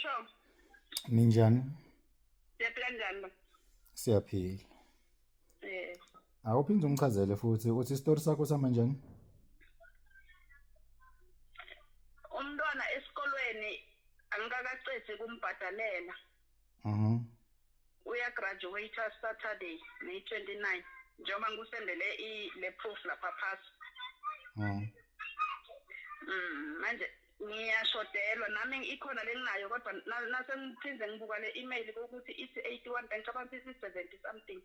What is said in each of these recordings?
Sho. Ninjani? Siyaphila njani ba? Siyaphila. Eh. Awuphinde ungichazele futhi ukuthi isitori sakho sihamba njani? Umntwana esikolweni angikakacedi kumbhadalela. Uya graduate Saturday May 29 njengoba ngikusendele le proof lapha phasi. Manje ngiyashodelwa nami ikhona lenginayo kodwa nase ngiphinde ngibuka le email ukuthi ithi 81 bengicabanga ukuthi ithi 70 something.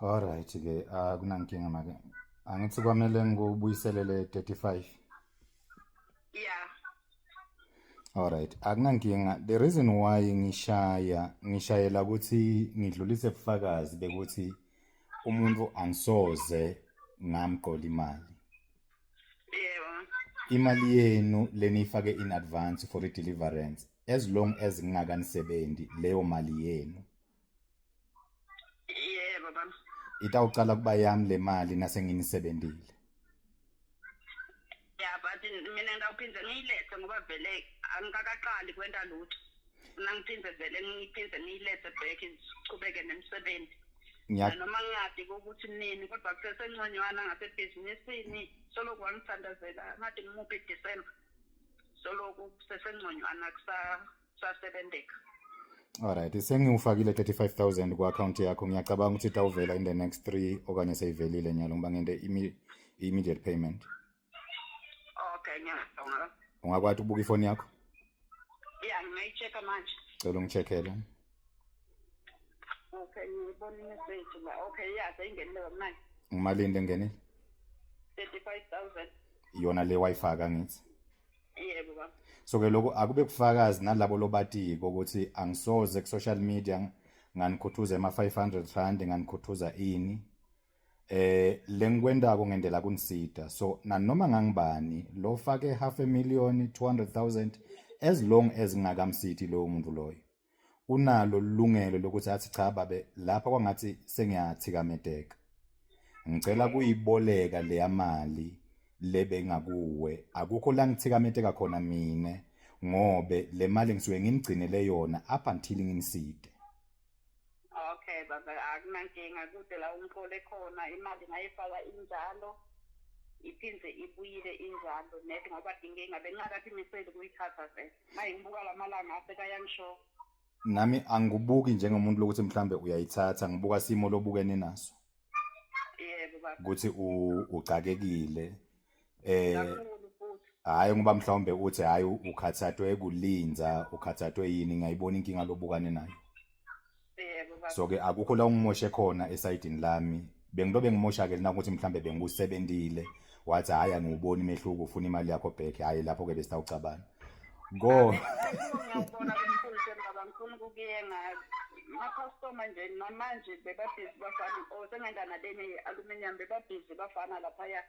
All right ke, akunankinga make. Angithi kwamele ngikubuyiselele 35. Yeah. All right, akunankinga. The reason why ngishaya, ngishayela ukuthi ngidlulise ubufakazi bekuthi umuntu angisoze ngamqola imali. Yebo. Imali yenu leniyifake in advance for i-deliverance, as long as ngingakanisebenzi leyo mali yenu. Yebo baba. Itawucala kuba yami le mali nase nginisebenzile. Yeah, but mina ngawuphinde ngiyilethe ngoba vele angikakaqali kwenta lutho. Nangiphinde vele ngiphinde ngiyilethe back sichubeke nemsebenzi. Noma ngingadi ukuthi nini kodwa kusesengconywana ngasebhizinisini soloku wangithandazela ngathi ngimuphi December soloku kusesengconywana kusasebenzeka. Alright, sengiwufakile 35,000 ku-account yakho. Ngiyacabanga ukuthi itawuvela in the next 3 okanye seyivelile nyalo ngoba ngente immediate payment. Okay, ngiyabonga. Ungakwati ukubuka ifoni yakho? Yeah, ngingayi-check-a manje. Cela ungi-check-ele. Okay, ngibona i-message la. Okay, yeah, seyingenile manje. Ngimalini lengenile? 35,000. Iyona le wayifaka ngithi. Yebo baba. So ke lokho akube kufakazi nalabo lobatiko ukuthi angisoze ku social media nganikhuthuza ema 500 rand, nganikhuthuza ini. Lengikwendako ngendlela kunisida. So nanoma ngangibani lo fake half a million, 200,000, as long as ngingakamsithi lowo muntu loyo, unalo ilungelo lokuthi athi cha babe, lapha kwangathi sengiyathikamedeka, ngicela kuyiboleka leya mali lebengakuwe. Akukho la ngithikameteka khona mine ngobe le mali ngisuke nginigcinele yona up until nginiside. Okay baba, akunankinga, kude la umqole khona imali ngayifaka injalo iphinde ibuyile injalo net ngoba inkinga bengingakathi imiseli kuyithatha vele maye ngibuka lamalanga asekayangisho. Nami angikubuki njengomuntu lokuthi mhlambe uyayithatha, ngibuka simo lobukene naso. Yebo baba. Ukuthi ucakekile Kakhulu futhi. Hayi ngoba mhlawumbe uthi hayi ukhathathwe kulinza, ukhathathwe yini, ngiyayibona inkinga lobukane nayo. Yebo baba. So ke akukho la ungimoshe khona esayidini lami. Bengilobe ngimosha ke lina ukuthi mhlambe bengikusebentile wathi hayi angiwuboni imehluko, ufuna imali yakho back, hayi lapho ke besitawucabana go. Ngiyawubona kumkhulu baba, ngifuna ukukuyenga ama-customer nje namanje bebabhizi bafana oh sengenda nalenye ye-aluminium, bebabhizi bafana laphaya,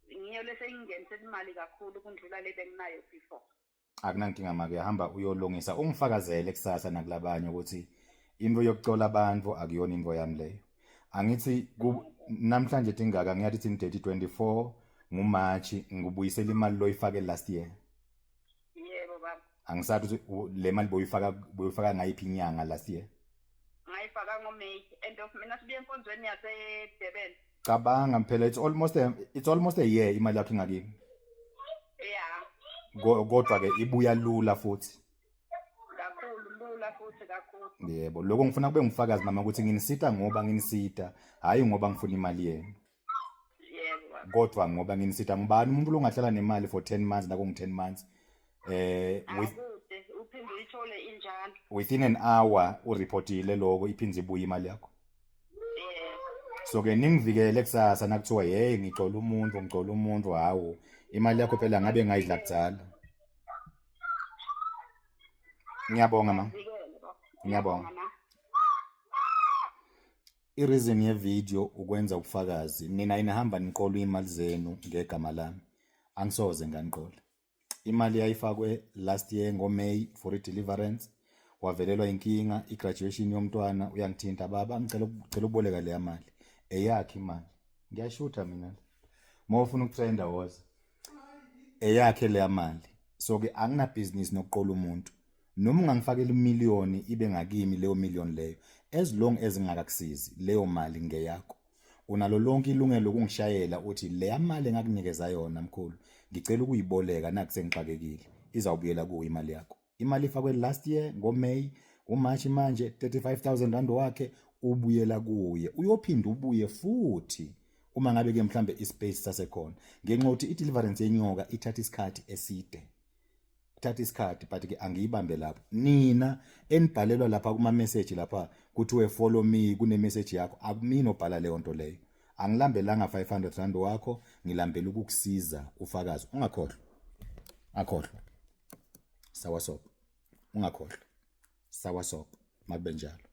ngiyo leseyingenisela imali kakhulu kundlula le benginayo before. Akunankinga make, hamba uyolungisa, ungifakazele kusasa nakulabanye ukuthi into yokucola abantu akuyona into yami leyo. Angithi namhlanje tingaka ngiyathi thini date 24 nguMarch, ngikubuyisela imali loyifake last year. Yebo baba. Angisathi ukuthi le mali boyifaka ngayiphi inyanga last year. Ngayifaka ngoMay end of, mina sibuye enkonzweni yaseDurban. Cabanga phela, it's almost a year imali yakho ingakimi. Yeah. Kodwa ke ibuya lula futhi. Kakhulu lula futhi kakhulu. Yebo, lokho ngifuna kube ngufakazi mama ukuthi nginisita ngoba nginisita, hayi ngoba ngifuna imali yenu. Yebo baba. Kodwa ngoba nginisita, ngubani umuntu longahlala nemali for 10 months, nakungu 10 months with Akude uphinde uyithole injalo. Within an hour ureportile lokho, iphinde ibuye imali yakho. Yebo. So ke ningivikele kusasa nakuthiwa hey ngicola umuntu, ngicola umuntu, hawu imali yakho phela ngabe ngayidla kudala. Ngiyabonga ma. Vikele baba. Ngiyabonga. Na. I-reason ye-video ukwenza ubufakazi. Nina inahamba niqolwa imali zenu ngegama lami, angisoze nganiqola. Imali yayifakwe last year ngoMay for i-deliverance, wavelelwa inkinga i-graduation yomntwana, uyangithinta, baba ngicela ngicela ukuboleka leya mali. Eyakhe imali, ngiyashutha mina. Uma ufuna ukutrenda woza. Eyakhe leya mali. So ke anginabhizinisi nokuqola umuntu. Noma ungangifakela imiliyoni ibe ngakimi leyo million leyo, as long as ngingakakusizi, leyo mali ngeyakho. Unalo lonke ilungelo lokungishayela uthi leya mali engakunikeza yona mkhulu, ngicela ukuyiboleka naku sengixakekile. Izawubuyela kuwe imali yakho. Imali ifakwe last year ngoMay, uMarch manje R35,000 wakhe ubuyela kuye. Uyophinda ubuye futhi uma ngabe ke mhlambe ispace sasekhona, ngenxa yokuthi i-deliverance yenyoka ithatha isikhathi eside, kuthatha isikhathi. But ke angiyibambe lapho. Nina enibhalelwa lapha kuma message lapha kuthiwe follow me, kune message yakho, akumina obhala leyo nto leyo. Angilambelanga R500 wakho, ngilambela ukukusiza ufakazi. Ungakhohlwa, akhohlwa sawasop, ungakhohlwa sawasop, makube njalo.